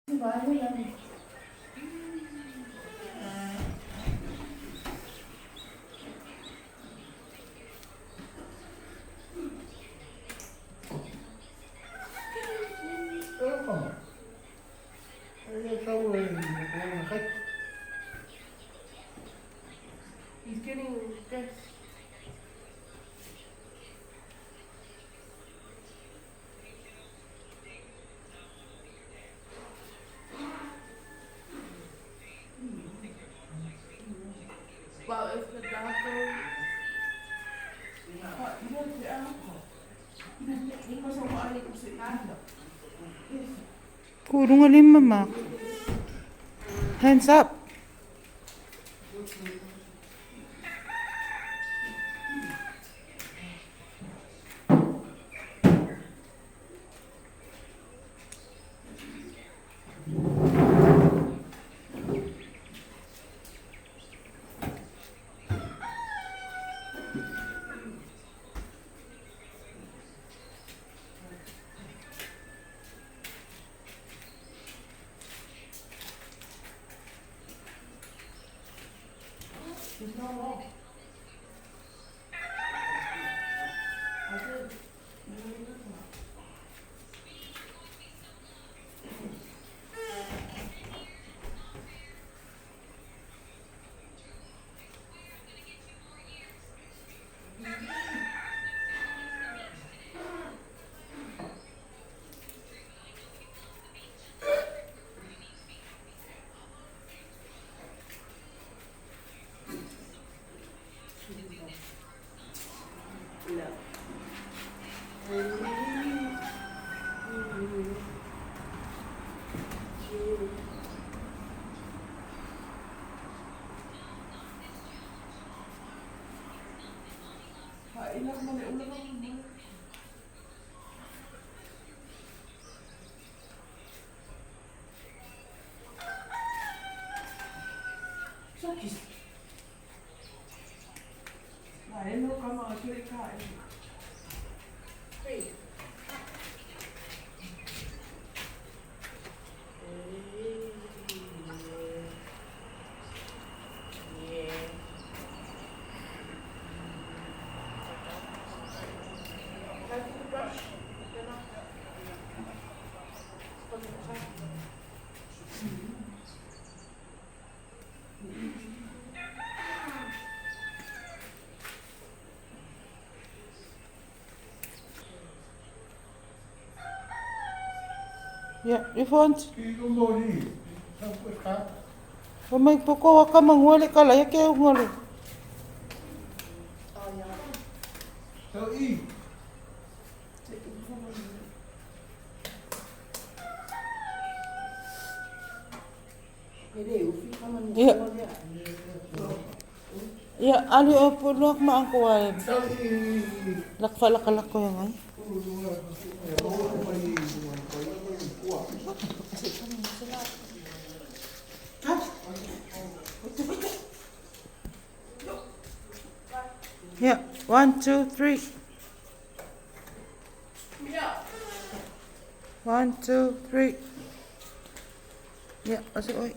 He's getting dressed. Well, if the doctor. Kurungalim mama. Hands up. There's no wrong. I did. Ya, you want? Mamay poko waka mangwale kala ya ke ngole. Ya. Ya, ali o pulok ma ang kuwal. Lakfa lakalak ko yung ay. Yeah, 1, 2, 3. 1, 2, 3. Yeah, asik oi.